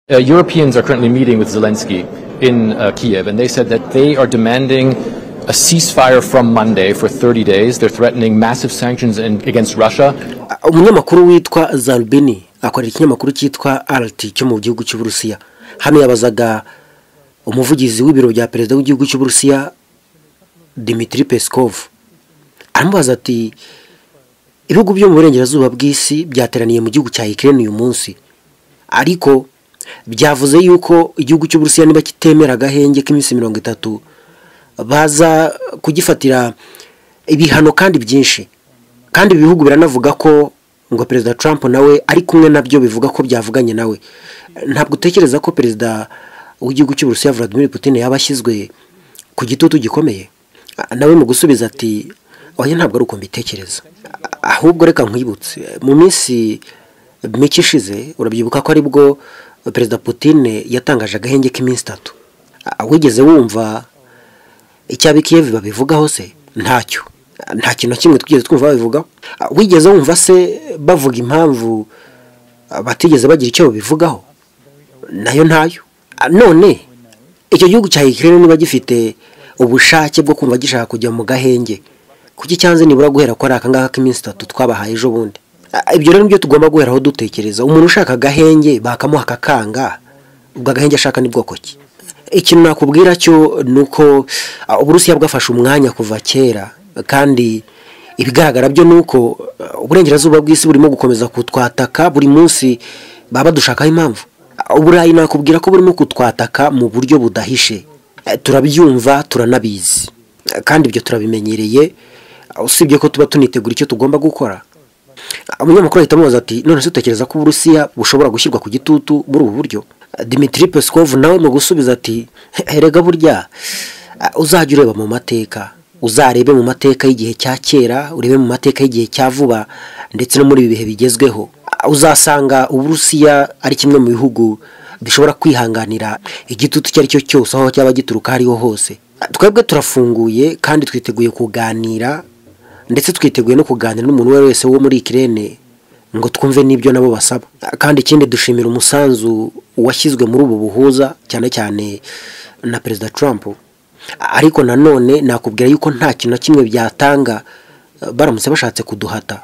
Europeans are currently meeting with Zelensky in Kiev, and they said that they are demanding a ceasefire from Monday for 30 days. They're threatening massive sanctions against Russia. Umunyamakuru witwa Zalbini akorera ikinyamakuru cyitwa RT cyo mu gihugu cy'Uburusiya. Hano yabazaga umuvugizi w'ibiro bya perezida w'igihugu cy'Uburusiya Dmitry Peskov. Aramubaza ati ibihugu byo mu burengerazuba bw'isi byateraniye mu gihugu cya Ukraine uyu munsi, ariko byavuze yuko igihugu cy'Uburusiya niba kitemera agahenge k'iminsi 30 baza kugifatira ibihano kandi byinshi. Kandi ibihugu biranavuga ko ngo Perezida Trump nawe ari kumwe nabyo, bivuga ko byavuganye nawe. Ntabwo utekereza ko Perezida w'igihugu cy'Uburusiya Vladimir Putin yaba ashyizwe ku gitutu gikomeye? Nawe mu gusubiza ati oya, ntabwo ari uko mbitekereza, ahubwo reka nkwibutse mu minsi mike ishize urabyibuka ko aribwo Perezida Putin yatangaje agahenge k'iminsi 3. Wigeze wumva icyo Kiev babivugaho se? Ntacyo, nta kintu na kimwe twigeze twumva babivugaho. Wigeze wumva se bavuga impamvu batigeze bagira icyo babivugaho? Nayo ntayo. None icyo gihugu cya Ukraine niba gifite ubushake bwo kumva gishaka kujya mu gahenge, kuki cyanze nibura guhera ko ari aka ngaka k'iminsi 3 twabahaye ejo bundi? Ibyo rero nibyo tugomba guheraho dutekereza. Umuntu ushaka agahenge bakamuha akakanga, ubwo agahenge ashaka ni bwoko ki? Ikintu nakubwira cyo nuko Uburusiya bwafashe umwanya kuva kera, kandi ibigaragara byo nuko uburengerazuba bw'isi burimo gukomeza kutwataka buri munsi, baba dushakaho impamvu. Uburayi nakubwira ko burimo kutwataka mu buryo budahishe, turabyumva turanabizi, kandi ibyo turabimenyereye, usibye ko tuba tunitegura icyo tugomba gukora. Umunyamakuru ahita amubaza ati none se utekereza ko Uburusiya bushobora gushyirwa ku gitutu muri ubu buryo? Dmitry Peskov nawe mu gusubiza ati erega burya uzajya ureba mu mateka, uzarebe mu mateka y'igihe cya kera, urebe mu mateka y'igihe cya vuba, ndetse no muri ibi bihe bigezweho, uzasanga Uburusiya ari kimwe mu bihugu bishobora kwihanganira igitutu icyo ari cyo cyose aho cyaba gituruka hariho hose. Twebwe turafunguye kandi twiteguye kuganira, ndetse twiteguye no kuganira n'umuntu uwo wese wo muri Ukraine ngo twumve n'ibyo nabo basaba. Kandi ikindi dushimira umusanzu washyizwe muri ubu buhuza cyane cyane na Perezida Trump, ariko nanone nakubwira yuko nta kintu na kimwe byatanga baramutse bashatse kuduhata.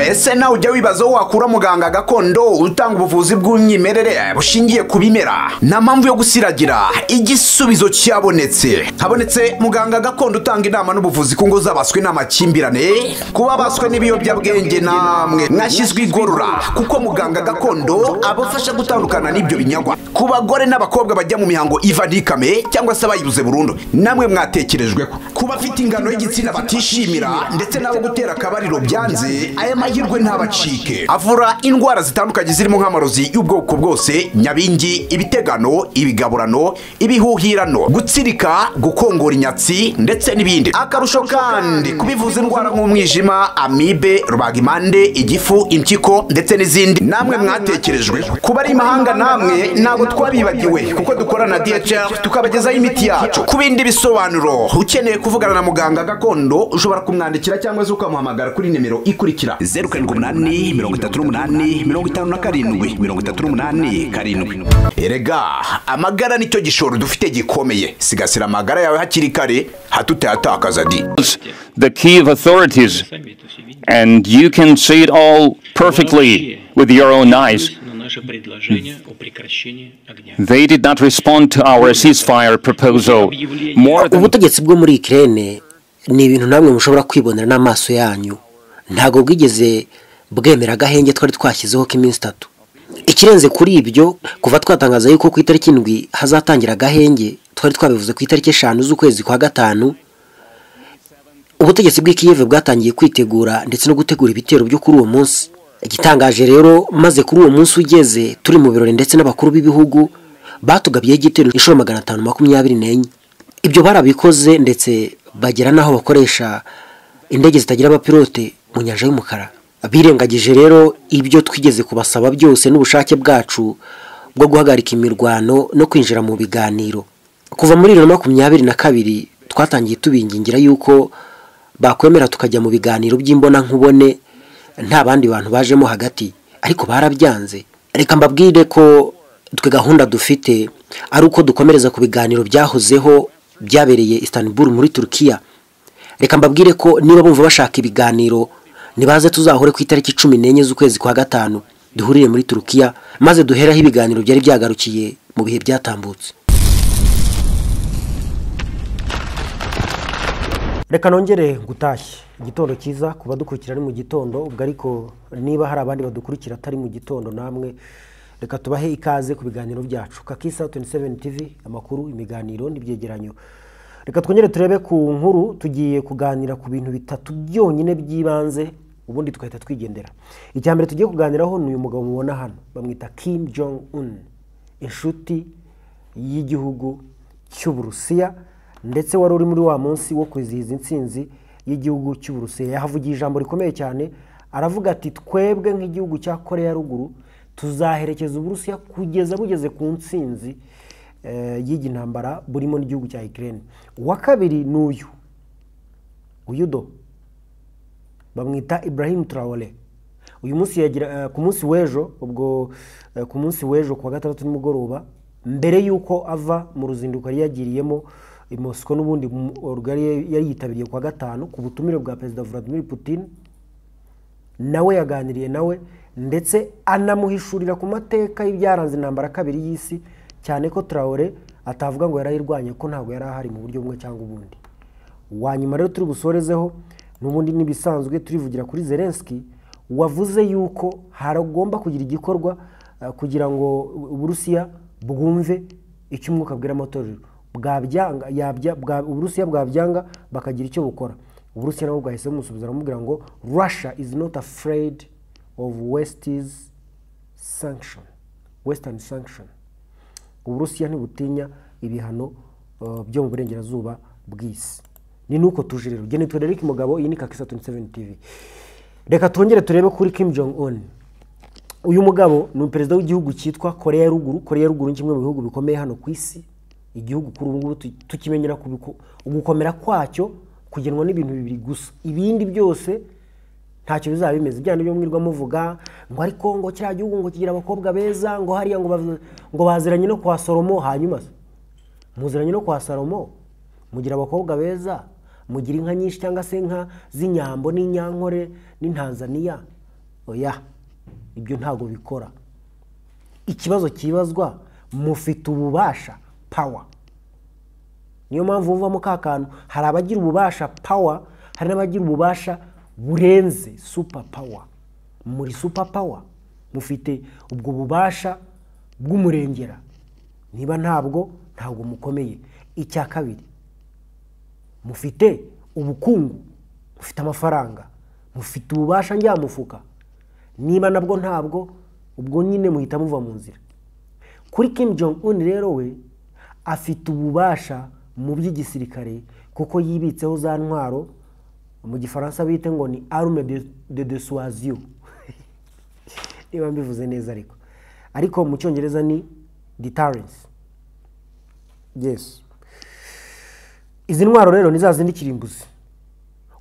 Ese nawe ujya wibaza aho wakura muganga gakondo utanga ubuvuzi bw'umwimerere bushingiye ku bimera? Nta mpamvu yo gusiragira, igisubizo cyabonetse. Habonetse muganga gakondo utanga inama n'ubuvuzi ku ngo z'abaswe n'amakimbirane, kuba baswe n'ibiyobyabwenge namwe mwashyizwe igorora, kuko muganga gakondo abafasha gutandukana n'ibyo binyagwa. Ku bagore n'abakobwa bajya mu mihango iva ntikame cyangwa se abayibuze burundu, namwe mwatekerejweho. Kuba afite ingano y'igitsina batishimira ndetse n'abo gutera akabariro byanze, aya mahirwe ntabacike. Avura indwara zitandukanye zirimo nk'amarozi y'ubwoko bwose, nyabingi, ibitegano, ibigaburano, ibihuhirano, gutsirika, gukongora inyatsi ndetse n'ibindi. Akarusho kandi kubivuza indwara nk'umwijima, amibe, rubagimpande, igifu, impyiko ndetse n'izindi, namwe mwatekerejwe. Kuba ari imahanga namwe ntabwo twabibagiwe, kuko dukorana na DHL tukabagezaho imiti yacu. Ku bindi bisobanuro ukeneye kuvugana na muganga gakondo, ushobora kumwandikira cyangwa se ukamuhamagara kuri nimero ikurikira: 078 38 57 38 7. Erega amagara nicyo gishoro dufite gikomeye, sigasira amagara yawe hakiri kare hatutayatakaza di. The Kiev authorities, and you can see it all perfectly with your own eyes. They did not respond to our ceasefire proposal. More than Ubutegetsi bwo muri Ukraine ni ibintu namwe mushobora kwibonera n'amaso yanyu, ntabwo bwigeze bwemera agahenge twari twashyizeho k'iminsi 3. Ikirenze kuri ibyo, kuva twatangaza yuko ku itariki 7 hazatangira agahenge, twari twabivuze ku itariki 5 z'ukwezi kwa 5, ubutegetsi bw'i Kiev bwatangiye kwitegura ndetse no gutegura ibitero byo kuri uwo munsi. Igitangaje rero, maze kuri uwo munsi ugeze turi mu birori ndetse n'abakuru b'ibihugu batugabye igitero inshuro 524. Ibyo barabikoze ndetse bagera naho bakoresha indege zitagira abapilote mu nyanja y'umukara. Birengagije rero ibyo twigeze kubasaba byose n'ubushake bwacu bwo guhagarika imirwano no kwinjira mu biganiro. Kuva muri 2022 twatangiye tubingingira yuko bakwemera tukajya mu biganiro by'imbona nkubone nta bandi bantu bajemo hagati, ariko barabyanze. Reka mbabwire ko twe gahunda dufite ari uko dukomereza ku biganiro byahozeho byabereye Istanbul muri Turkiya. Reka mbabwire ko niba bumva bashaka ibiganiro, nibaze tuzahure ku itariki 14 z'ukwezi kwa gatanu, duhurire muri Turkiya, maze duheraho ibiganiro byari byagarukiye mu bihe byatambutse. Reka nongere gutashye igitondo cyiza ku badukurikira ari mu gitondo ubwo, ariko niba hari abandi badukurikira atari mu gitondo, namwe reka tubahe ikaze ku biganiro byacu Kakisa 27 TV, amakuru, imiganiro n'ibyegeranyo. Reka twongere turebe ku nkuru. Tugiye kuganira ku bintu bitatu byonyine by'ibanze, ubundi tugahita twigendera. Icya mbere tugiye kuganiraho ni uyu mugabo mubona hano, bamwita Kim Jong Un, inshuti y'igihugu cy'Uburusiya, ndetse wari uri muri wa munsi wo kwizihiza intsinzi y'igihugu cy'Uburusiya. Yahavugiye ijambo rikomeye cyane, aravuga ati: "Twebwe nk'igihugu cya Korea ya Ruguru tuzaherekeza Uburusiya kugeza bugeze ku ntsinzi y'igi ntambara burimo n'igihugu cya Ukraine." Uwa kabiri ni uyu do bamwita Ibrahim Traore. Uyu munsi yagira ku munsi w'ejo, ubwo ku munsi w'ejo kuwa gatandatu nimugoroba, mbere y'uko ava mu ruzinduko yari yagiriyemo i Moscow n'ubundi rwari yari yitabiriye kuwa gatanu ku butumire bwa Perezida Vladimir Putin, nawe yaganiriye nawe ndetse anamuhishurira ku mateka y'ibyaranze intambara kabiri y'isi, cyane ko Traore atavuga ngo yarayirwanye, ko ntabwo yari ahari mu buryo bumwe cyangwa ubundi. Wa nyuma rero turi busorezeho n'ubundi n'ibisanzwe, turivugira kuri Zelensky wavuze yuko haragomba kugira igikorwa kugira ngo Uburusiya bwumve icyo umwuka abwira amatorero, bwabyanga yabya Uburusiya bwabyanga bakagira icyo bukora. Uburusiya nabwo bwahise bumusubiza, aramubwira ngo "Russia is not afraid of West's sanction, Western sanction." Uburusiya ntibutinya ibihano byo mu burengerazuba bw'isi. Ni nuko tuje rero. Gene Frederic Mugabo, iyi ni Kakisa 27 TV. Reka twongere turebe kuri Kim Jong Un. Uyu mugabo ni perezida w'igihugu cyitwa Korea ya Ruguru. Korea ya Ruguru ni kimwe mu bihugu bikomeye hano ku isi. Igihugu kuri ubu ngubu tukimenyera ku ugukomera kwacyo kugenwa n'ibintu bibiri gusa, ibindi byose ntacyo bizaba bimeze. Bya byo mwirwa muvuga ngo ariko ngo kiriya gihugu ngo kigira abakobwa beza, ngo hariya ngo baziranye no kwa Salomo, hanyuma se muziranye no kwa Salomo, mugira abakobwa beza, mugira inka nyinshi cyangwa se inka z'inyambo n'inyankore n'intanzaniya? Oya, ibyo ntabwo bikora. Ikibazo kibazwa, mufite ububasha, power? Niyo mpamvu uvamo ka kantu, hari abagira ububasha, power, hari n'abagira ububasha burenze, super power. Muri super power mufite ubwo bubasha bw'umurengera? Niba ntabwo mukomeye. Icya kabiri, mufite ubukungu, mufite amafaranga, mufite ububasha njyamufuka? Niba nabwo ntabwo, ubwo nyine muhita muva mu nzira. Kuri Kim Jong Un rero, we afite ububasha mu by'igisirikare, kuko yibitseho za ntwaro mu Gifaransa bite ngo ni arme de dissuasion, niba mbivuze neza, ariko mu Cyongereza ni deterrence, yes. Izi ntwaro rero ni za zindi kirimbuzi.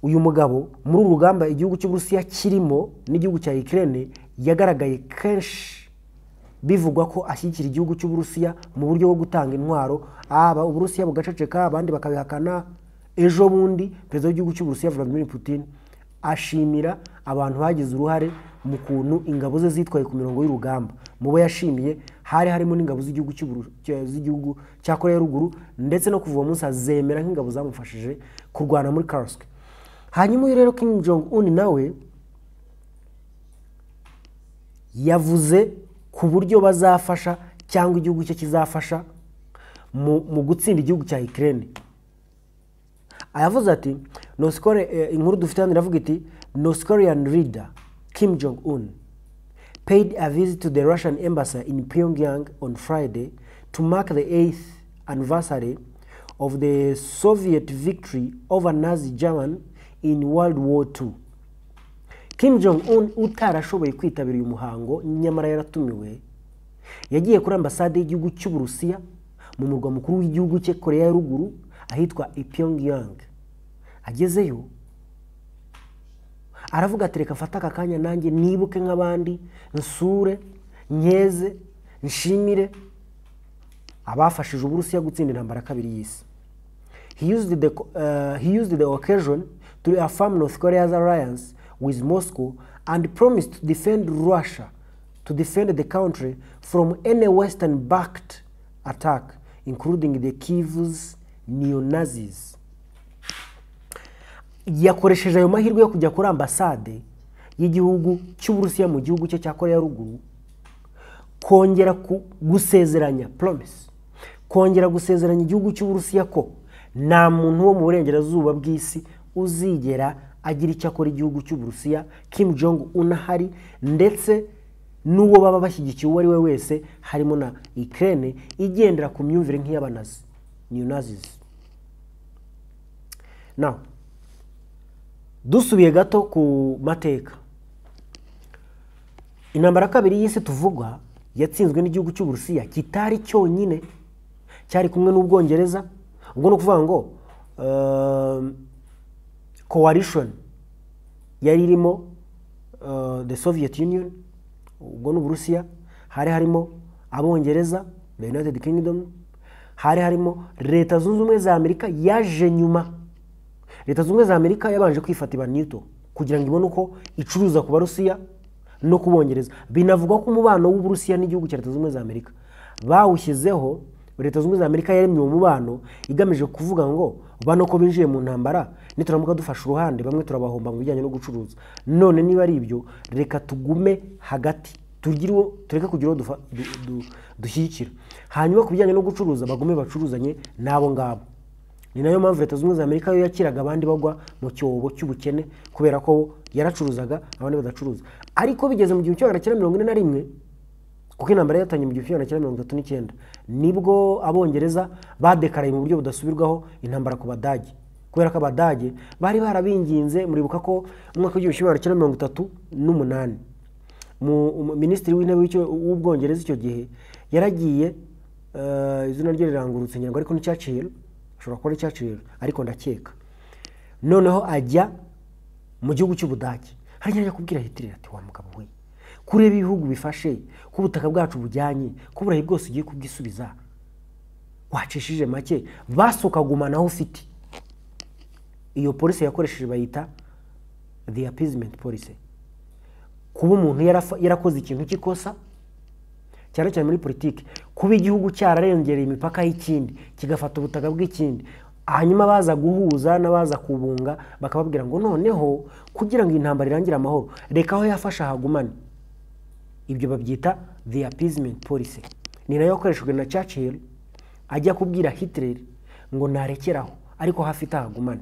Uyu mugabo muri uru rugamba igihugu cy'Uburusiya kirimo n'igihugu cya Ukraine, yagaragaye kenshi bivugwa ko ashyigikira igihugu cy'Uburusiya mu buryo bwo gutanga intwaro, aba Uburusiya bugaceceka, abandi bakabihakana. Ejo bundi perezida w'igihugu cy'Uburusiya Vladimir Putin ashimira abantu bagize uruhare mu kuntu ingabo ze zitwaye ku mirongo y'urugamba. Mu bo yashimiye hari harimo n'ingabo z'igihugu cya Korea ya Ruguru, ndetse no kuva uwo munsi azemera nk'ingabo zamufashije kurwana muri Kursk. Hanyuma uyu rero Kim Jong Un nawe yavuze ku buryo bazafasha cyangwa igihugu cye kizafasha mu gutsinda igihugu cya Ukraine. Ayavuze ati North Korea, inkuru dufite hano iravuga iti: "North Korean leader Kim Jong Un paid a visit to the Russian embassy in Pyongyang on Friday to mark the 8th anniversary of the Soviet victory over Nazi Germany in World War II." Kim Jong Un utarashoboye kwitabira uyu muhango nyamara yaratumiwe, yagiye kuri ambasade y'igihugu cy'Uburusiya mu murwa mukuru w'igihugu cye Korea ya Ruguru ahitwa i Pyongyang. Agezeyo aravuga ati: "Reka mfate aka kanya nanjye nibuke nk'abandi, nsure Nkeze nshimire abafashije Uburusiya gutsinda intambara kabiri y'isi. He used the occasion to reaffirm North Korea's alliance with Moscow and promised to defend Russia, to defend the country from any Western-backed attack, including the Kiev's neo-Nazis. Yakoresheje ayo mahirwe yo kujya kuri ambasade y'igihugu cy'Uburusiya mu gihugu cye cya Korea ya Ruguru, kongera gusezeranya, promise, kongera gusezeranya igihugu cy'Uburusiya ko nta muntu wo mu burengerazuba bw'isi uzigera agira icyo akora igihugu cy'Uburusiya Kim Jong Un ahari, ndetse n'uwo baba bashyigikiye uwo ari we wese, harimo na Ukraine igendera ku myumvire nk'iy'abanazi, neo-Nazis. Now, dusubiye gato ku mateka, intambara kabiri y'isi tuvuga yatsinzwe n'igihugu cy'Uburusiya kitari cyonyine, cyari kumwe n'Ubwongereza. Ubwo ni ukuvuga ngo coalition yari irimo the Soviet Union, ubwo ni Uburusiya, hari harimo Abongereza, the United Kingdom, hari harimo Leta Zunze Ubumwe za Amerika yaje nyuma. Leta Zunze Ubumwe za Amerika yabanje kwifata iba neutral kugira ngo ibone uko icuruza ku Barusiya no kubongereza. Binavugwa ko umubano w'Uburusiya n'igihugu cya Leta Zunze Ubumwe za Amerika bawushyizeho, Leta Zunze Ubumwe za Amerika yaremye uwo mubano igamije kuvuga ngo bano ko binjiye mu ntambara, nituramuka dufashe uruhande bamwe turabahomba mu bijyanye no gucuruza, none niba ari ibyo reka tugume hagati, tugire uwo tureke kugira uwo dushyigikira, hanyuma ku bijyanye no gucuruza bagume bacuruzanye n'abo ngabo. Ni nayo mpamvu Leta Zunze Ubumwe za Amerika yo yakiraga abandi bagwa mu cyobo cy'ubukene, kubera ko yaracuruzaga abandi badacuruza. Ariko bigeze mu 1941, kuko intambara yatangiye mu 1939, nibwo Abongereza badekaraye mu buryo budasubirwaho intambara ku Badage, kubera ko Abadage bari barabinginze. Muribuka ko mu mwaka w'igihumbi kimwe magana cyenda mirongo itatu n'umunani Minisitiri w'Intebe w'Ubwongereza icyo gihe yaragiye, izina rye rirangurutse ngira ngo ariko ni Churchill, ashobora kuba ari Churchill ariko ndakeka, noneho ajya mu gihugu cy'Ubudage, hariya ajya kubwira Hitler ati: "Wa mugabo we, kureba ibihugu bifashe ko ubutaka bwacu bujyanye, ko Uburayi bwose ugiye kubwisubiza, wacishije make basi ukagumana aho ufite." Iyo policy yakoresheje bayita the appeasement policy. Kuba umuntu yarakoze ikintu cy'ikosa, cyane cyane muri politiki, kuba igihugu cyararengereye imipaka y'ikindi kigafata ubutaka bw'ikindi, hanyuma baza guhuza n'abaza kubunga bakababwira ngo noneho kugira ngo intambara irangire amahoro, reka aho yafashe ahagumane. Ibyo babyita the appeasement policy. Ni nayo yakoreshejwe na Churchill ajya kubwira Hitler ngo narekeraho ariko hafi ahagumane.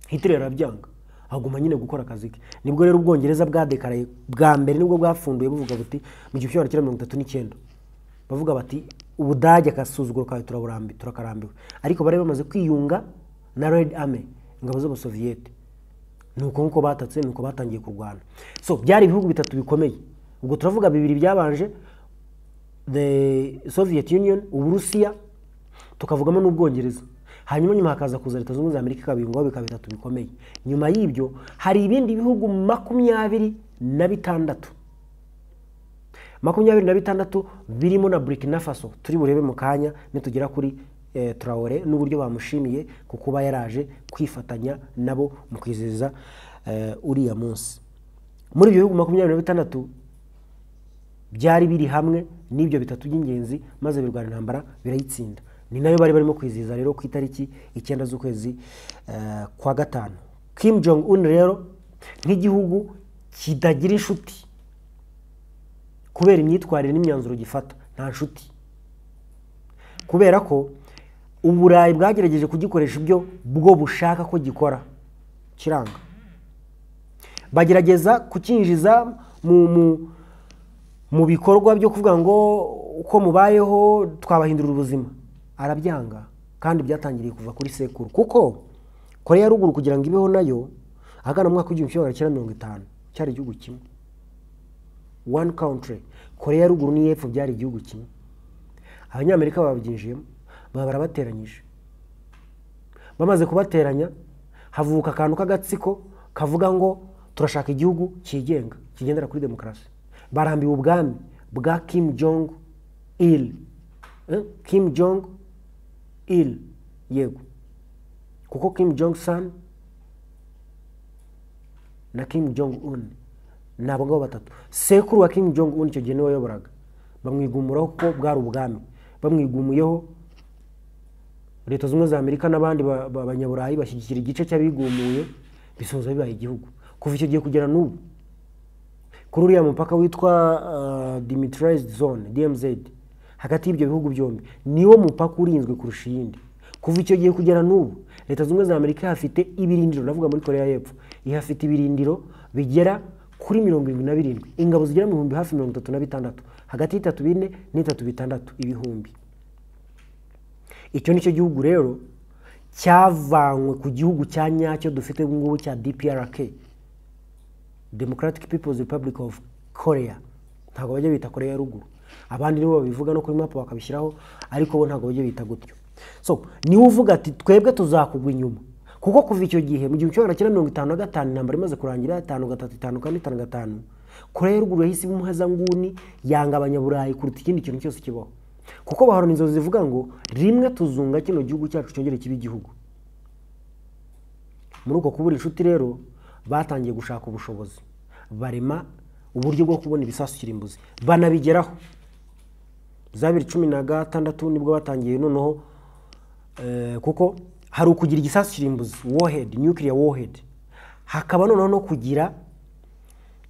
Hitler arabyanga, aguma nyine gukora akazi ke. Nibwo rero Ubwongereza bwadekaraye bwa mbere, nibwo bwafunduye buvuga buti mu 1939, bavuga bati: "Ubudage akasuzuguro kawe turaburambi, turakarambiwe." Ariko bari bamaze kwiyunga na Red Army, ingabo z'Abasoviyete. Nuko nkuko batatse, nuko batangiye kurwana. So byari ibihugu bitatu bikomeye. Ubwo turavuga bibiri byabanje, the Soviet Union, Uburusiya, tukavugamo n'Ubwongereza, hanyuma nyuma hakaza kuza Leta Zunze Ubumwe za Amerika ikabiyungaho, bikaba bitatu bikomeye. Nyuma y'ibyo hari ibindi bihugu 26, 26 birimo na Burkina Faso turi burebe mu kanya nitugera kuri Traore n'uburyo bamushimiye ku kuba yaraje kwifatanya nabo mu kwizihiza uriya munsi. Muri ibyo bihugu 26 byari biri hamwe n'ibyo bitatu by'ingenzi, maze birwana intambara birayitsinda. Ni nayo bari barimo kwizihiza rero ku itariki 9 z'ukwezi kwa gatanu. Kim Jong Un rero, nk'igihugu kitagira inshuti kubera imyitwarire n'imyanzuro gifata, nta nshuti, kubera ko Uburayi bwagerageje kugikoresha ibyo bwo bushaka ko gikora kiranga, bagerageza kukinjiza mu bikorwa byo kuvuga ngo uko mubayeho twabahindurira ubuzima, arabyanga. Kandi byatangiriye kuva kuri sekuru, kuko Korea ya Ruguru kugira ngo ibeho nayo ahagana mu mwaka w'1950 cyari igihugu kimwe, one country. Korea ya Ruguru n'iy'Epfo byari igihugu kimwe. Abanyamerika babyinjiyemo, baba barabateranyije. Bamaze kubateranya havuka akantu k'agatsiko kavuga ngo turashaka igihugu cyigenga kigendera kuri demokarasi. Barambiwe ubwami bwa Kim Jong Il. Kim Jong Il, yego, kuko Kim Jong San na Kim Jong Un ni abo ngabo batatu. Sekuru wa Kim Jong Un icyo gihe niwe wayoboraga, bamwigumuraho kuko bwari ubwami. Bamwigumuyeho, Leta Zunze Ubumwe za Amerika n'abandi banyaburayi bashyigikira igice cy'abigumuye, bisoza bibaye igihugu. Kuva icyo gihe kugera n'ubu, kuri uriya mupaka witwa Demilitarized Zone, DMZ, hagati y'ibyo bihugu byombi, niwo mupaka urinzwe kurusha iyindi. Kuva icyo gihe kugera n'ubu, Leta Zunze Ubumwe za Amerika ihafite ibirindiro, ndavuga muri Korea y'Epfo, ihafite ibirindiro bigera kuri 77, ingabo zigera mu bihumbi hafi 36, hagati y'itatu bine n'itatu bitandatu ibihumbi. Icyo nicyo gihugu rero cyavanywe ku gihugu cya nyacyo dufite ubu ngubu cya DPRK, Democratic People's Republic of Korea. Ntabwo bajya bita Korea ya Ruguru, abandi nibo babivuga no kuri map bakabishyiraho, ariko bo ntabwo bajya bita gutyo. So niwe uvuga ati twebwe tuzakugwa inyuma, kuko kuva icyo gihe mu 1955, intambara imaze kurangira, 53, 54, 55, Korea ya Ruguru yahise iba umuhezanguni, yanga abanyaburayi kuruta ikindi kintu cyose kibaho, kuko bahorana inzozi zivuga ngo rimwe tuzunga kino gihugu cyacu cyongere kibe igihugu. Muri uko kubura inshuti rero, batangiye gushaka ubushobozi, barema uburyo bwo kubona ibisasu kirimbuzi, banabigeraho. Za 2016 nibwo batangiye noneho, kuko hari ukugira igisasu kirimbuzi, warhead, nuclear warhead, hakaba noneho no kugira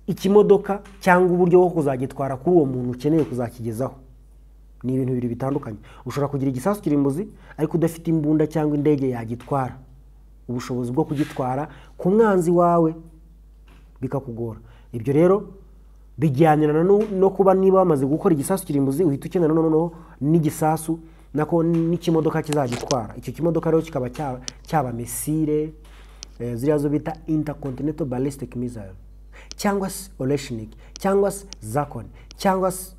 ikimodoka cyangwa uburyo bwo kuzagitwara kuri uwo muntu ukeneye kuzakigezaho. Ni ibintu bibiri bitandukanye. Ushobora kugira igisasu kirimbuzi ariko udafite imbunda cyangwa indege yagitwara, ubushobozi bwo kugitwara ku mwanzi wawe bikakugora. Ibyo rero bijyanirana no kuba niba wamaze gukora igisasu kirimbuzi, uhita ukenera noneho n'igisasu nako n'ikimodoka kizagitwara. Icyo kimodoka rero kikaba cyaba missile, ziriya zo bita intercontinental ballistic missile, cyangwa se Oreshnik, cyangwa se Zircon, cyangwa se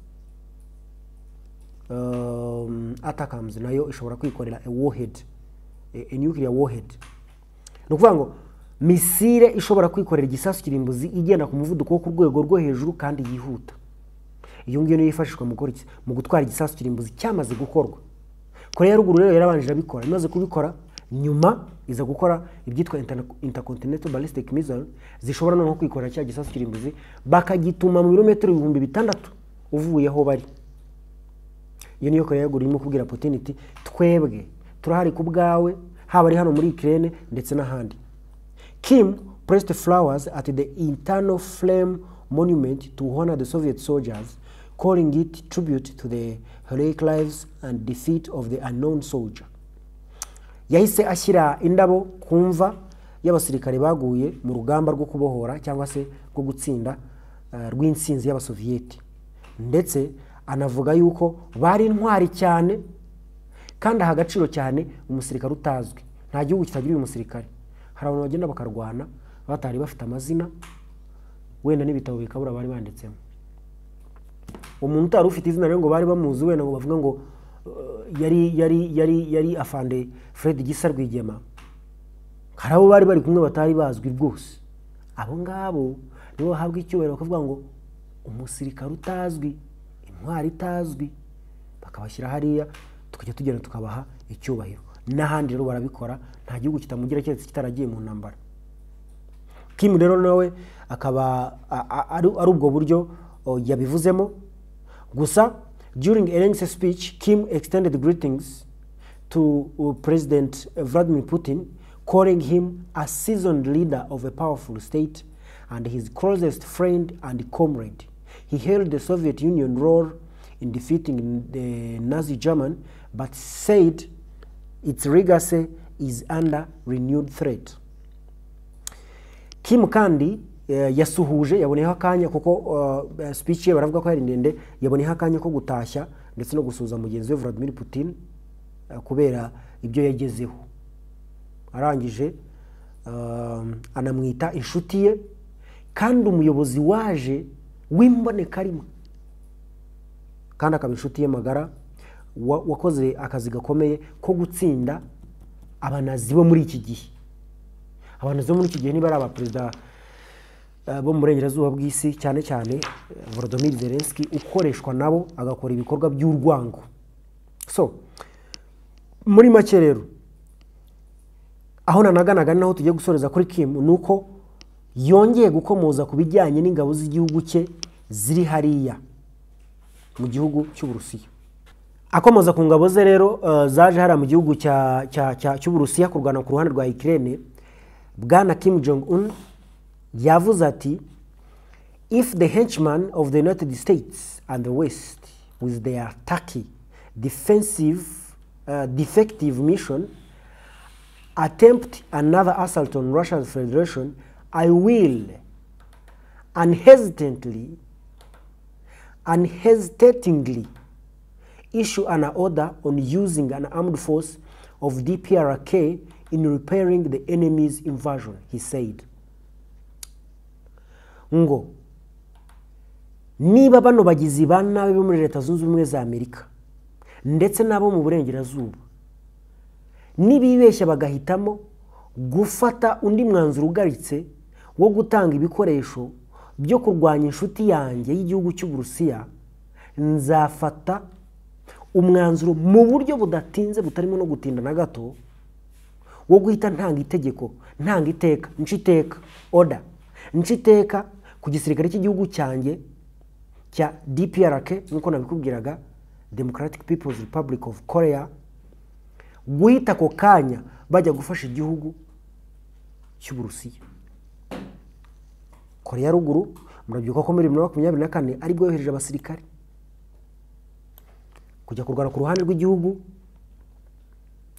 ATACMS, nayo ishobora kwikorera a warhead, a nuclear warhead. Ni ukuvuga ngo missile ishobora kwikorera igisasu kirimbuzi igenda ku muvuduko wo ku rwego rwo hejuru kandi yihuta. Iyo ngiyo niyo yifashishwa mu gutwara igisasu kirimbuzi cyamaze gukorwa. Korea ya Ruguru rero yarabanje irabikora, imaze kubikora nyuma iza gukora ibyitwa intercontinental ballistic missile, zishobora noneho kwikorera cya gisasu kirimbuzi bakagituma mu birometero 6000 uvuye aho bari. Iyo niyo Korea ya Ruguru irimo kubwira Putin iti twebwe turahari ku bwawe, haba ari hano muri Ukraine ndetse n'ahandi. Kim pressed flowers at the Eternal Flame Monument to honor the Soviet soldiers, calling it tribute to the heroic lives and defeat of the unknown soldier. Yahise ashyira indabo ku mva y'abasirikare baguye mu rugamba rwo kubohora cyangwa se rwo gutsinda, rw'intsinzi y'Abasoviyeti, ndetse anavuga yuko bari intwari cyane kandi aha agaciro cyane umusirikare utazwi. Nta gihugu kitagira uyu musirikare. Hari abantu bagenda bakarwana batari bafite amazina, wenda n'ibitabo bikabura bari banditsemo. Umuntu utari ufite izina rero ngo bari bamuzi, wenda ngo bavuga ngo yari afande Fred Gisa Rwigema, hari abo bari bari kumwe batari bazwi rwose. Abo ngabo nibo bahabwa icyubahiro, bakavuga ngo umusirikare utazwi, intwari itazwi, bakabashyira hariya, tukajya tugenda tukabaha icyubahiro. N'ahandi rero barabikora, nta gihugu kitamugira keretse kitaragiye mu ntambara. Kim rero nawe akaba ari ubwo buryo yabivuzemo. Gusa during a lengthy speech, Kim extended greetings to President Vladimir Putin, calling him a seasoned leader of a powerful state and his closest friend and comrade. He hailed the Soviet Union role in defeating the Nazi German, but said its legacy is under renewed threat. Kim kandi yasuhuje, yaboneyeho akanya, kuko speech ye baravuga ko yari ndende, yaboneyeho akanya ko gutashya ndetse no gusuhuza mugenzi we Vladimir Putin, kubera ibyo yagezeho. Arangije anamwita inshuti ye kandi umuyobozi waje w'imbonekarimwe, kandi akaba inshuti ye magara, wakoze akazi gakomeye ko gutsinda abanazi bo muri iki gihe. Abanazi bo muri iki gihe niba ari abaperezida bo mu burengerazuba bw'isi, cyane cyane Volodymyr Zelensky ukoreshwa nabo agakora ibikorwa by'urwango. So muri make rero, aho nanaganaga naho tugiye gusoreza kuri Kim, nuko yongeye gukomoza ku bijyanye n'ingabo z'igihugu cye ziri hariya mu gihugu cy'Uburusiya. Akomoza ku ngabo ze rero zaje hariya mu gihugu cy'Uburusiya kurwana ku ruhande rwa Ukraine, Bwana Kim Jong Un yavuze ati: "If the henchmen of the United States and the West with their Turkey defensive defective mission attempt another assault on Russian Federation, I will unhesitatingly issue an order on using an armed force of DPRK in repairing the enemy's invasion," he said. Ngo niba bano bagizi ba nabi bo muri Leta Zunze Ubumwe za Amerika ndetse n'abo mu burengerazuba nibibeshya bagahitamo gufata undi mwanzuro ugaritse wo gutanga ibikoresho byo kurwanya inshuti yanjye y'igihugu cy'Uburusiya, nzafata umwanzuro mu buryo budatinze, butarimo no gutinda na gato, wo guhita ntanga itegeko, ntanga iteka, nca iteka, order, nca iteka ku gisirikare cy'igihugu cyanjye cya DPRK, nk'uko nabikubwiraga, Democratic People's Republic of Korea, guhita ako kanya bajya gufasha igihugu cy'Uburusiya. Korea ya Ruguru, murabyibuka ko muri 2024 aribwo yohereje abasirikare kujya kurwana ku ruhande rw'igihugu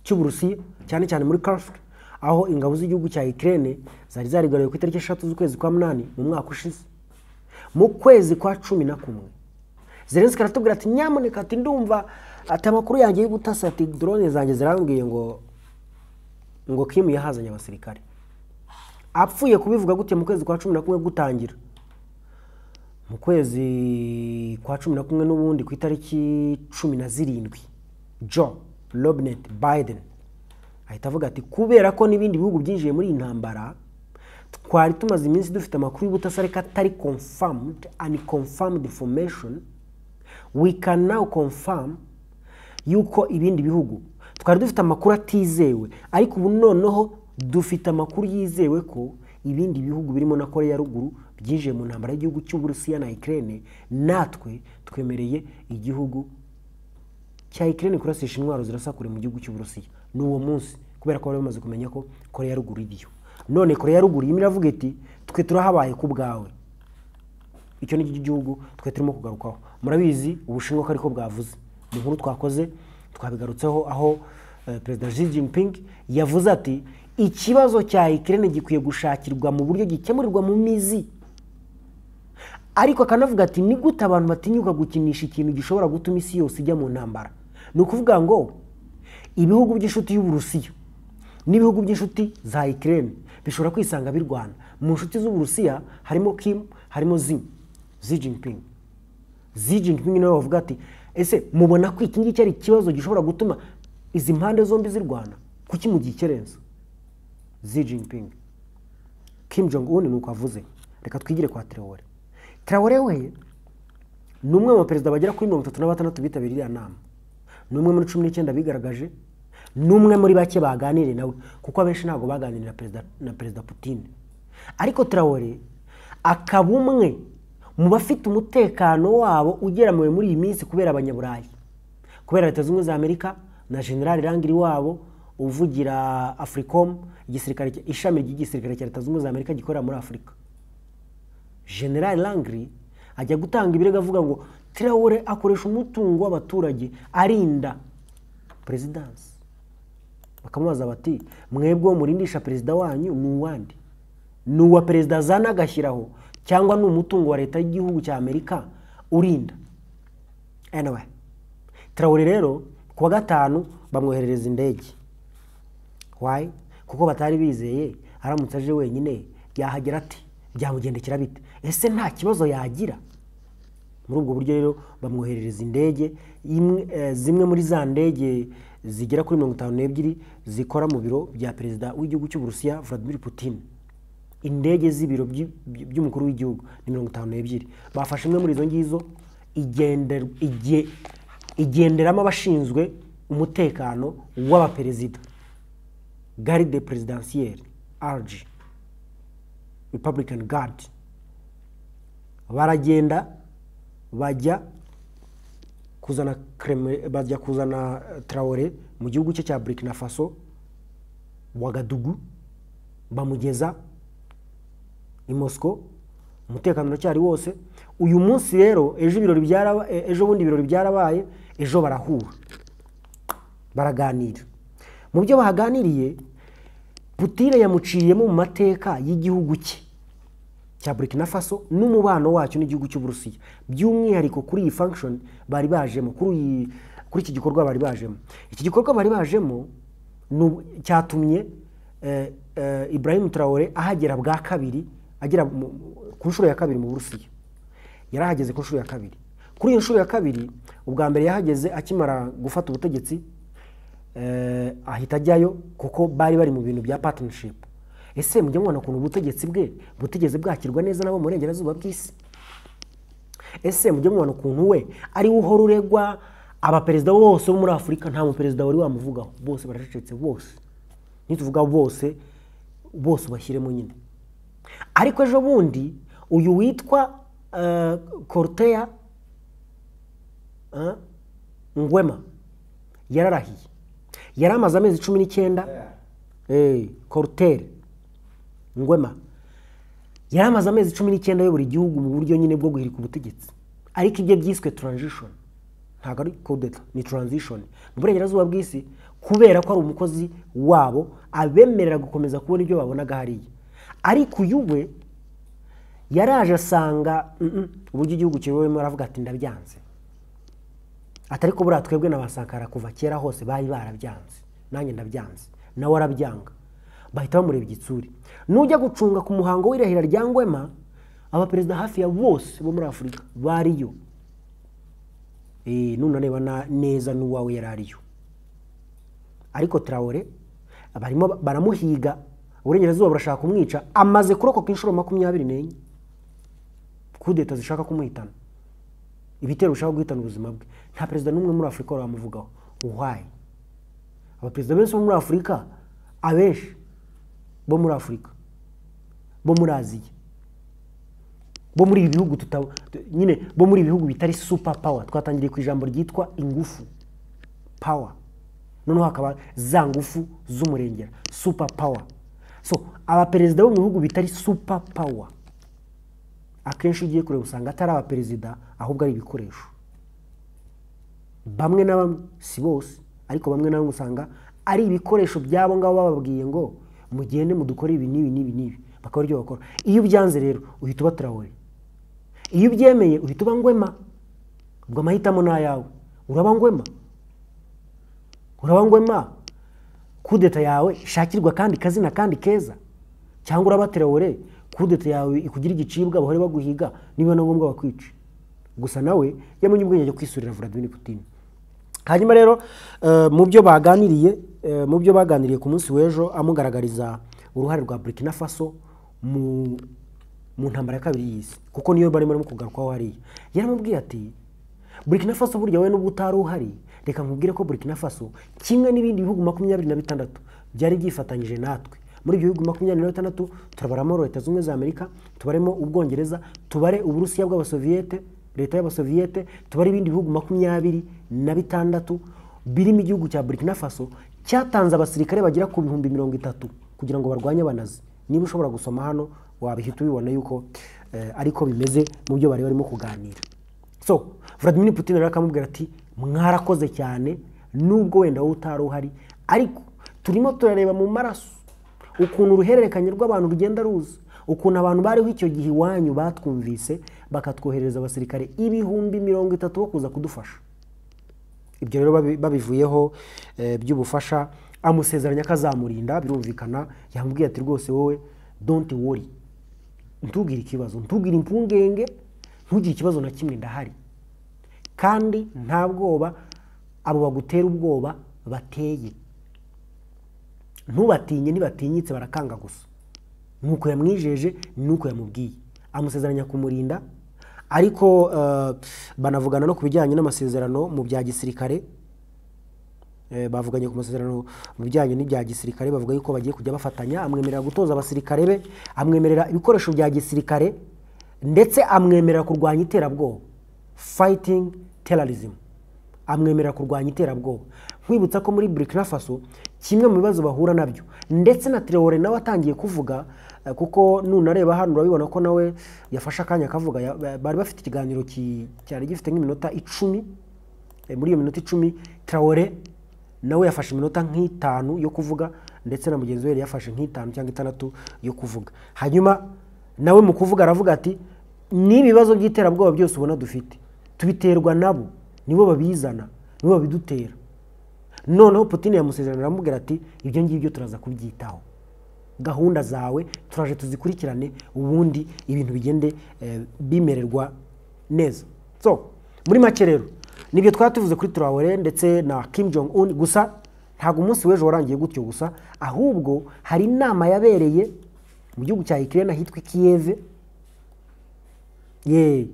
cy'Uburusiya, cyane cyane muri Kursk, aho ingabo z'igihugu cya Ukraine zari zarigaruye ku itariki 3 z'ukwezi kwa 8 mu mwaka ushize. Mu kwezi kwa 11 Zelensky aratubwira ati: "Nyamuneka," ati, "ndumva," ati, "amakuru yanjye y'ubutasi," ati, "drone zanjye zirambwiye ngo Kim yahazanye abasirikare." Apfuye kubivuga gutya mu kwezi kwa 11 gutangira, mu kwezi kwa 11 n'ubundi ku itariki 17, Joe Robert Biden ahita avuga ati: "Kubera ko n'ibindi bihugu byinjiye muri iyi ntambara, twari tumaze iminsi dufite amakuru y'ubutasi ariko atari confirmed and confirmed information, we can now confirm yuko ibindi bihugu twari dufite amakuru atizewe, ariko ubu noneho dufite amakuru yizewe ko ibindi bihugu birimo na Korea ya Ruguru byinjiye mu ntambara y'igihugu cy'Uburusiya na Ukraine. Natwe twemereye igihugu cya Ukraine kurasisha intwaro zirasa kure mu gihugu cy'Uburusiya." Ni uwo munsi, kubera ko bari bamaze kumenya ko Korea ya Ruguru iriyo. None Korea ya Ruguru irimo iravuga iti: "Twe turahabaye ku bwawe." Icyo ni cyo gihugu twe turimo kugarukaho. Murabizi, Ubushinwa ko ariko bwavuze mu nkuru twakoze, twabigarutseho, aho Perezida Xi Jinping yavuze ati: "Ikibazo cya Ukraine gikwiye gushakirwa mu buryo gikemurirwa mu mizi." Ariko akanavuga ati: "Ni gute abantu batinyuka gukinisha ikintu gishobora gutuma isi yose ijya mu ntambara?" Ni ukuvuga ngo ibihugu by'inshuti y'Uburusiya n'ibihugu by'inshuti za Ukraine bishobora kwisanga birwana. Mu nshuti z'Uburusiya harimo Kim, harimo Xi Jinping. Xi Jinping nawe bavuga ati: "Ese mubona ko iki ngiki ari ikibazo gishobora gutuma izi mpande zombi zirwana? Kuki mugikerenza?" Xi Jinping, Kim Jong Un ni uko avuze. Reka twigire kwa Traore. Traore we ni umwe mu baperezida bagera kuri 36 bitabiriye iriya nama, ni umwe muri 19 bigaragaje, ni umwe muri bake baganiriye nawe, kuko abenshi ntabwo baganiriye na perezida Putin. Ariko Traore akaba umwe mu bafite umutekano wabo ugeramiwe muri iyi minsi kubera Abanyaburayi, kubera Leta Zunze Ubumwe za Amerika na General Langley wabo uvugira AFRICOM, igisirikare, ishami ry'igisirikare cya Leta Zunze Ubumwe za Amerika gikorera muri Afurika. General Langley ajya gutanga ibirego avuga ngo Traore akoresha umutungo w'abaturage arinda perezidansi. Bakamubaza bati: "Mwebwe murindisha perezida wanyu ni uwande? Ni uwa perezida azana agashyiraho, cyangwa ni umutungo wa leta y'igihugu cya Amerika urinda?" Anyway, Traore rero ku wa gatanu bamwoherereza indege. Why? Kuko batari bizeye aramutse aje wenyine yahagera ati byamugendekera bite? Ese nta kibazo yagira? Muri ubwo buryo rero bamwoherereza indege imwe, zimwe muri za ndege zigera kuri 52 zikora mu biro bya perezida w'igihugu cy'Uburusiya Vladimir Putin. Indege z'ibiro by'umukuru w'igihugu ni 52. Bafashe imwe muri izo ngizo igenderamo abashinzwe umutekano w'abaperezida, Garde Presidentielle RG, Republican Guard. Baragenda bajya kuzana bajya kuzana Traore mu gihugu cye cya Burkina Faso, Ouagadougou, bamugeza i Moscow. Umutekano uracyari wose. Uyu munsi rero ejo ibirori byaraba, ejo bundi ibirori byarabaye, ejo barahura baraganira. Mu byo baganiriye, Putin yamuciyemo mu mateka y'igihugu cye cya Burkina Faso n'umubano wacyo n'igihugu cy'Uburusiya, by'umwihariko kuri iyi function bari bajemo, kuri iki gikorwa bari bajemo. Iki gikorwa bari bajemo cyatumye Ibrahim Traore ahagera bwa kabiri, agera ku nshuro ya kabiri mu Burusiya. Yarahageze ku nshuro ya kabiri. Kuri iyo nshuro ya kabiri, ubwa mbere yahageze akimara gufata ubutegetsi, ahita ajyayo kuko bari bari mu bintu bya partnership. Ese mujye mubona ukuntu ubutegetsi bwe butigeze bwakirwa neza nabo mu burengerazuba bw'isi? Ese mujye mubona ukuntu we ari we uhora uregwa? Abaperezida bose bo muri Afurika nta muperezida wari wamuvugaho, bose baracecetse bose. Nituvuga bose bose bashyiremo nyine. Ariko ejo bundi uyu witwa Cortea Nguema yararahiye, yaramaze amezi 19. Cortea Nguema yaramaze amezi 19 ayobora igihugu mu buryo nyine bwo guhirika ubutegetsi, ariko ibyo byiswe transition, ntabwo ari coup d'etat, ni transition mu burengerazuba bw'isi, kubera ko ari umukozi wabo abemerera gukomeza kubona ibyo babonaga hariya. Ariko uyu we yaraje asanga uburyo igihugu kiyobowemo, aravuga ati ndabyanze. Atari ko buriya twebwe na Sankara kuva kera hose bari barabyanze, nanjye ndabyanze, nawe arabyanga. Bahita bamureba igitsuri. Nujya gucunga ku muhango w'irahira rya Nguema, abaperezida hafi ya bose bo muri Afurika bariyo. Nunareba neza n'uwawe yarariyo. Ariko Traore barimo baramuhiga, uburengerazuba burashaka kumwica, amaze kurokoka inshuro 24 kudeta zishaka kumuhitana, ibitero bishaka guhitana ubuzima bwe. Nta perezida n'umwe muri Afurika wamuvugaho. Why? Abaperezida benshi bo muri Afurika, abenshi bo muri Afurika, bo muri Aziya, bo muri ibi bihugu nyine, bo muri ibihugu bitari super power. Twatangiriye ku ijambo ryitwa ingufu, power, noneho hakaba za ngufu z'umurengera, super power. So abaperezida bo mu bihugu bitari super power akenshi ugiye kureba usanga atari abaperezida, ahubwo ari ibikoresho. Bamwe na bamwe, si bose, ariko bamwe na bamwe usanga ari ibikoresho byabo ngabo bababwiye ngo mugende mudukore ibi n'ibi n'ibi n'ibi, bakaba aribyo bakora. Iyo ubyanze rero uhita uba Traore, iyo ubyemeye uhita uba Nguema. Ubwo amahitamo ni ayawe, uraba Nguema, uraba Nguema kudeta yawe ishakirwa kandi kazina kandi keza, cyangwa uraba Traore kudeta yawe ikugira igicibwa, bahore baguhiga, niba na ngombwa bakwica. Gusa nawe yamenye ubwenge bwo kwisurira Vladimir Putin. Hanyuma rero mu byo baganiriye ku munsi w'ejo, amugaragariza uruhare rwa Burkina Faso mu ntambara ya kabiri y'isi, kuko niyo barimo kugarukwaho hariya. Yaramubwiye ati Burkina Faso burya wowe nubwo utari uhari, reka nkubwire ko Burkina Faso kimwe n'ibindi bihugu 26 byari byifatanyije natwe. Muri ibyo bihugu 26 turabaramo Leta Zunze za Amerika, tubaremo Ubwongereza, tubare Uburusiya bw'Abasoviyete, leta y'Abasoviyete, tubare ibindi bihugu 26 birimo igihugu cya Burkina Faso cyatanze abasirikare bagera ku 30,000 kugira ngo barwanye abanazi. Niba ushobora gusoma hano wabihita ubibona yuko ariko bimeze mu byo bari barimo kuganira. So Vladimir Putin rero akamubwira ati mwarakoze cyane nubwo wenda wowe utari uhari, ariko turimo turareba mu maraso ukuntu uruhererekanye rw'abantu rugenda ruza, ukuntu abantu bariho icyo gihe iwanyu batwumvise bakatwohereza abasirikare 30,000 bo kuza kudufasha. Ibyo rero babivuyeho by'ubufasha, amusezeranya akazamurinda, birumvikana. Yamubwiye ati rwose wowe don't worry, ntugire ikibazo, ntugire impungenge, ntugire ikibazo na kimwe, ndahari, kandi nta bwoba abo bagutera ubwoba bateye, ntubatinye, ntibatinyitse barakanga gusa. Nuko yamwijeje, nuko yamubwiye, amusezeranya kumurinda, ariko banavugana no ku bijyanye n'amasezerano mu bya gisirikare. Bavuganye ku masezerano mu bijyanye n'ibya gisirikare, bavuga yuko bagiye kujya bafatanya. Amwemerera gutoza abasirikare be, amwemerera ibikoresho bya gisirikare, ndetse amwemerera kurwanya iterabwoba, fighting terrorism, amwemerera kurwanya iterabwoba. Nkwibutsa ko muri Burkina Faso kimwe mu bibazo bahura nabyo, ndetse na Traoré nawe atangiye kuvuga, kuko nunareba hano urabibona ko nawe yafashe akanya akavuga. Bari bafite ikiganiro cyari gifite nk'iminota 10. Muri iyo minota 10 Traoré nawe yafashe iminota nk'itanu yo kuvuga, ndetse na mugenzi we yari yafashe nk'itanu cyangwa 6 yo kuvuga. Hanyuma nawe mu kuvuga aravuga ati n'ibibazo by'iterabwoba byose ubona dufite tubiterwa nabo, nibo babizana, nibo babidutera. Noneho Putin yamusezerana aramubwira ati ibyo ngibyo turaza kubyitaho, gahunda zawe turaje tuzikurikirane, ubundi ibintu bigende bimererwa neza. So muri make rero nibyo twari tuvuze kuri Traoré ndetse na Kim Jong Un. Gusa ntabwo umunsi w'ejo warangiye gutyo gusa, ahubwo hari inama yabereye mu gihugu cya Ukraine ahitwa Kiev. Ye,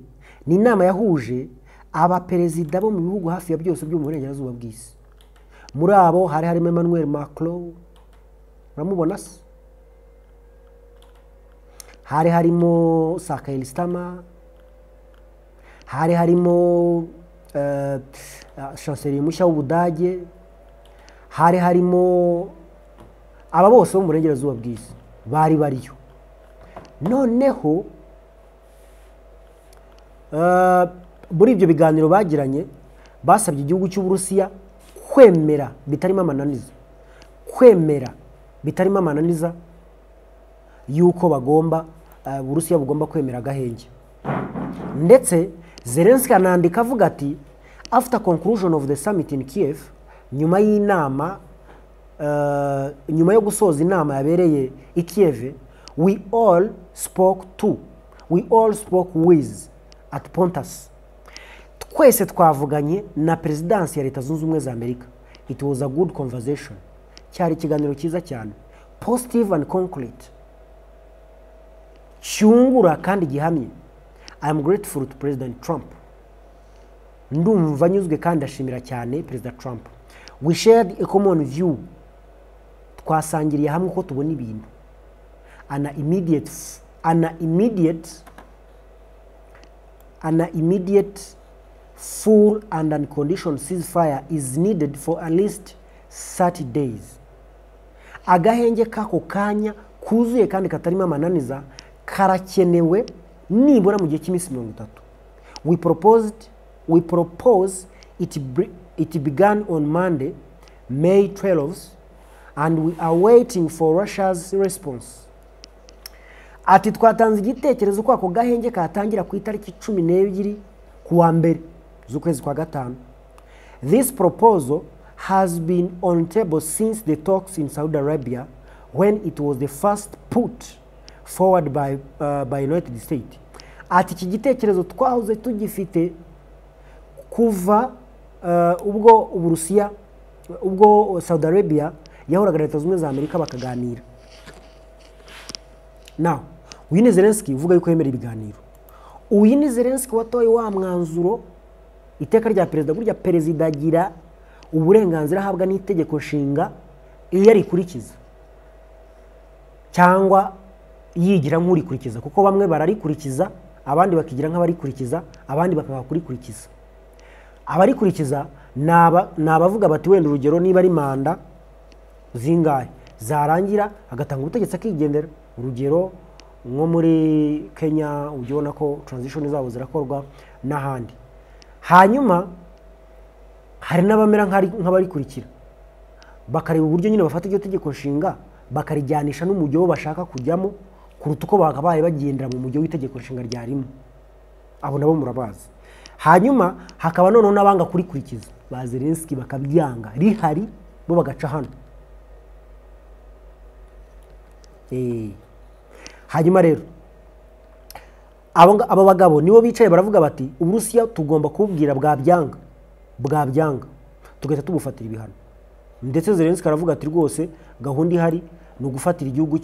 ni inama yahuje abaperezida bo mu bihugu hafi ya byose byo mu burengerazuba bw'isi. Muri abo hari harimo Emmanuel Macron, uramubona se? Hari harimo Keir Starmer, hari harimo chancelier mushya w'Ubudage, hari harimo aba bose bo mu burengerazuba bw'isi bari bariyo. Noneho muri ibyo biganiro bagiranye basabye igihugu cy'Uburusiya kwemera bitarimo amananiza, kwemera bitarimo amananiza yuko bagomba Uburusiya bugomba kwemera agahenge. Ndetse Zelensky anandika avuga ati after conclusion of the summit in Kiev, nyuma y'inama, nyuma yo gusoza inama yabereye i Kiev, we all spoke with at Pontus, twese twavuganye na perezidansi ya Leta Zunze Ubumwe za Amerika. It was a good conversation, cyari ikiganiro cyiza cyane, positive and concrete, cyungura kandi gihamye. I am grateful to President Trump, ndumva nyuzwe kandi ndashimira cyane Perezida Trump. We shared a common view, twasangiriye hamwe uko tubona ibintu. An immediate full and unconditional ceasefire is needed for at least 30 days. Agahenge k'ako kanya kuzuye kandi katarimo amananiza karakenewe nibura mu gihe cy'iminsi 30. We propose it began on Monday, May 12, and we are waiting for Russia's response. Ati twatanze igitekerezo ko ako gahenge katangira ku itariki 12 ku wa mbere z'ukwezi kwa gatanu. This proposal has been on table since the talks in Saudi Arabia, when it was the first put forward by United States. Ati iki gitekerezo twahoze tugifite kuva ubwo Uburusiya, ubwo Saudi Arabia yahoraga na Leta Zunze Ubumwe za Amerika bakaganira. Now uyu ni Zelensky uvuga yuko yemera ibiganiro. Uyu ni Zelensky watoye wa mwanzuro, iteka rya perezida. Burya perezida agira uburenganzira ahabwa n'itegeko nshinga iyo arikurikiza cyangwa yigira nk'urikurikiza, kuko bamwe bararikurikiza, abandi bakigira nk'abarikurikiza, abandi bakanga kurikurikiza. Abarikurikiza ni abavuga bati wenda urugero niba ari manda zingahe zarangira agatanga ubutegetsi akigendera. Urugero nko muri Kenya ujya ubona ko transition zabo zirakorwa n'ahandi. Hanyuma hari n'abamera nk'abarikurikira, bakareba uburyo nyine bafata iryo tegeko nshinga bakarijyanisha n'umujyo wo bashaka kujyamo kuruta uko bakabaye bagendera mu mujyo w'itegeko nshinga ryarimo. Abo nabo murabazi. Hanyuma hakaba noneho n'abanga kurikurikiza ba Zelensky, bakabyanga rihari, bo bagaca hano. Hanyuma rero abo bagabo nibo bicaye baravuga bati Uburusiya tugomba kububwira, bwabyanga tugahita tubufatira ibihano. Ndetse Zelensky aravuga ati rwose gahunda ihari Ni ugufatira igihugu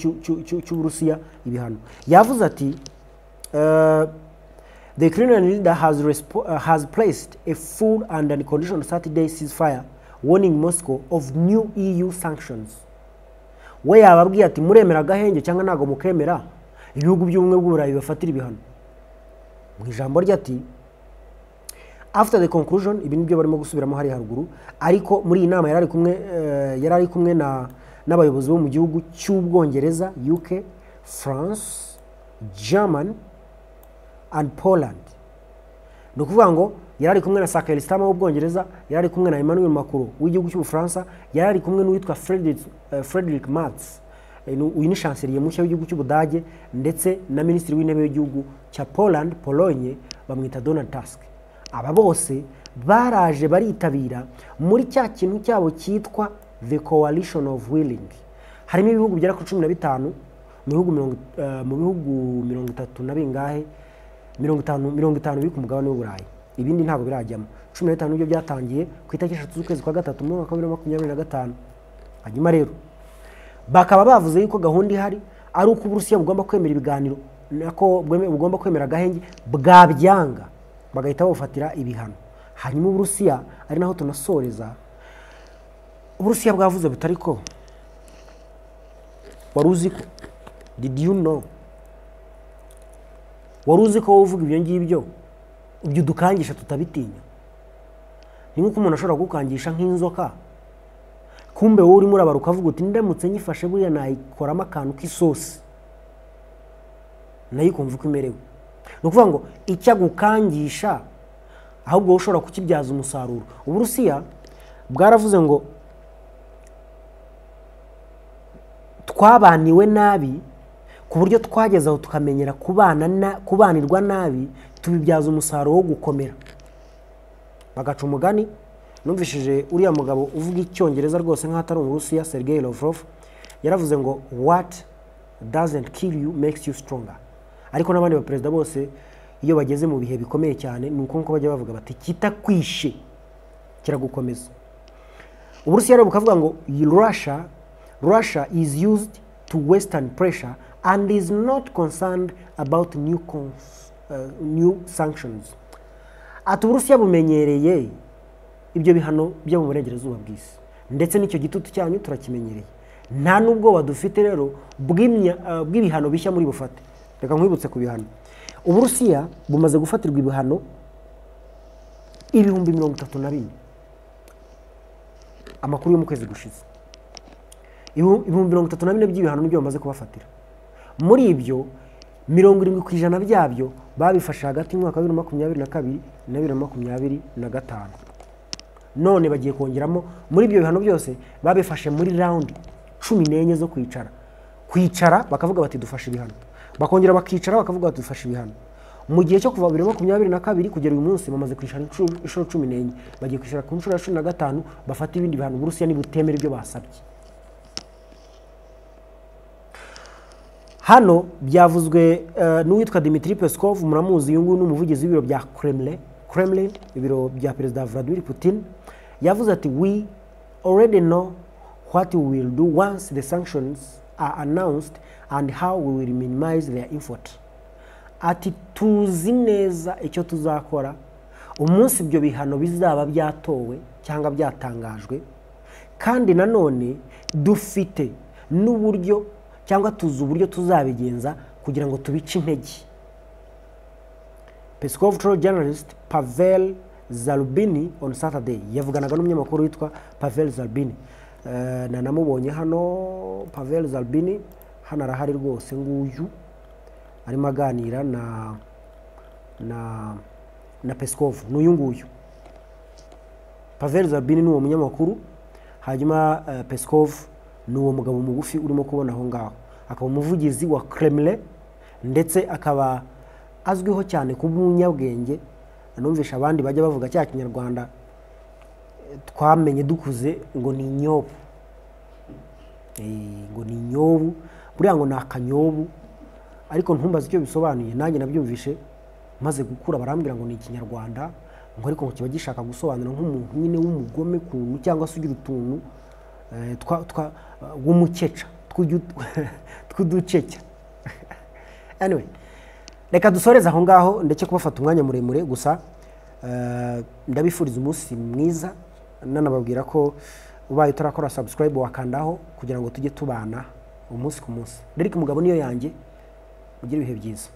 cy'Uburusiya ibihano. Yavuze ati "The Ukrainian leader has placed a full and unconditional 30-day ceasefire, warning Moscow of new EU sanctions." We yababwiye ati muremera agahenge cyangwa ntabwo mukemera, ibihugu by'Ubumwe bw'Uburayi bibafatira ibihano. Mu ijambo rye ati after the conclusion, ibi nibyo barimo gusubiramo hari haruguru, ariko muri iyi nama yari ari kumwe na n'abayobozi bo mu gihugu cy'Ubwongereza, UK, France, German and Poland. Ni ukuvuga ngo yari ari kumwe na Sir Keir Starmer w'Ubwongereza, yari ari kumwe na Emmanuel Macron w'igihugu cy'Ubufaransa, yari ari kumwe n'uwitwa Friedrich Merz. Uyu ni chancelier mushya w'igihugu cy'Ubudage, ndetse na minisitiri w'intebe w'igihugu cya Poland, Pologne, bamwita Donald Tusk. Aba bose baraje baritabira muri cya kintu cyabo cyitwa the Coalition of Willing. Harimo ibihugu bigera kuri 15 mu bihugu 30 na bingahe, 50, 50 biri ku mugabane w'Uburayi. Ibindi ntabwo birajyamo. 15 nibyo byatangiye ku itariki 3 z'ukwezi kwa gatatu mu mwaka wa 2025. Hanyuma rero bakaba bavuze yuko gahunda ihari ari uko Uburusiya bugomba kwemera ibiganiro, nako bugomba kwemera agahenge, bwabyanga bagahita babufatira ibihano. Hanyuma Uburusiya, ari naho tunasoreza, Uburusiya bwavuze butari ko wari uzi ko, did you know, wari uzi ko wowe uvuga ibyo ngibyo, ibyo udukangisha tutabitinya? Ni nk'uko umuntu ashobora kugukangisha nk'inzoka, kumbe wowe urimo urabara ukavuga uti ndamutse nyifashe buriya nayikoramo akantu k'isosi nayo ikumva uko imerewe. Ni ukuvuga ngo icyo agukangisha ahubwo wowe ushobora kukibyaza umusaruro. Uburusiya bwaravuze ngo twabaniwe nabi ku buryo twageze aho tukamenyera kubana na kubanirwa nabi, tubibyaza umusaruro wo gukomera. Bagaca umugani, numvishije uriya mugabo uvuga Icyongereza rwose nk'aho atari Umurusiya, Sergei Lavrov, yaravuze ngo "What doesn't kill you makes you stronger." Ariko n'abandi baperezida bose iyo bageze mu bihe bikomeye cyane ni uko nguko bajya bavuga bati kitakwishe kiragukomeza. Uburusiya rero bukavuga ngo Russia is used to Western pressure and is not concerned about new sanctions. Ati Uburusiya bumenyereye ibyo bihano byo mu burengerazuba bw'isi, ndetse n'icyo gitutu cyanyu turakimenyereye, nta n'ubwoba dufite rero bw'ibihano bishya muri bufate. Reka nkwibutse ku bihano Uburusiya bumaze gufatirwa, ibihano 34,000, amakuru yo mu kwezi gushize. 34,000 by'ibihano nibyo bamaze kubafatira. Muri ibyo, 70% byabyo babifashe hagati y'umwaka wa 2022 na 2025. None bagiye kongeramo. Muri ibyo bihano byose babifashe muri round 14 zo kwicara, kwicara bakavuga bati dufashe ibihano, bakongera bakicara bakavuga bati dufashe ibihano. Mu gihe cyo kuva 2022 kugera uyu munsi bamaze kwicara inshuro 14. Bagiye kwicara ku nshuro ya 15 bafata ibindi bihano Uburusiya nibutemera ibyo basabye. Hano byavuzwe n'uwitwa Dmitry Peskov, muramuzi, uyu nguyu ni umuvugizi w'ibiro bya Kremlin, ibiro bya Perezida Vladimir Putin. Yavuze ati "We already know what we will do once the sanctions are announced and how we will minimize their effort." Ati tuzi neza icyo tuzakora umunsi ibyo bihano bizaba byatowe cyangwa byatangajwe, kandi nanone dufite n'uburyo cyangwa tuzi uburyo tuzabigenza kugira ngo tubice intege. Peskov told journalist Pavel Zarubini on Saturday. Yavuganaga n'umunyamakuru witwa Pavel Zarubini. Nanamubonye hano Pavel Zarubini, hano arahari rwose, nguyu arimo aganira na Peskov, n'uyu nguyu Pavel Zarubini ni uwo munyamakuru. Hanyuma Peskov ni uwo mugabo mugufi urimo kubona aho ngaho, akaba umuvugizi wa Kremlin, ndetse akaba azwiho cyane kuba umunyabwenge. Numvisha abandi bajya bavuga cya Kinyarwanda twamenye dukuze ngo ni inyobu, ngo ni inyobu, buriya ngo ni akanyobu, ariko ntumbaze icyo bisobanuye, nanjye nabyumvishe maze gukura, barambwira ngo ni Ikinyarwanda, ngo ariko ngo kiba gishaka gusobanura nk'umuntu nyine w'umugome kuntu, cyangwa se ugira utuntu w'umukeca. tw'uducecya. Anyway, reka dusoreze aho ngaho, ndetse kubafata umwanya muremure gusa. Ndabifuriza umunsi mwiza, nanababwira ko ubaye utarakora subscribe wakandaho kugira ngo tujye tubana umunsi ku munsi. Derek Mugabo niyo yanjye, mugire ibihe byiza.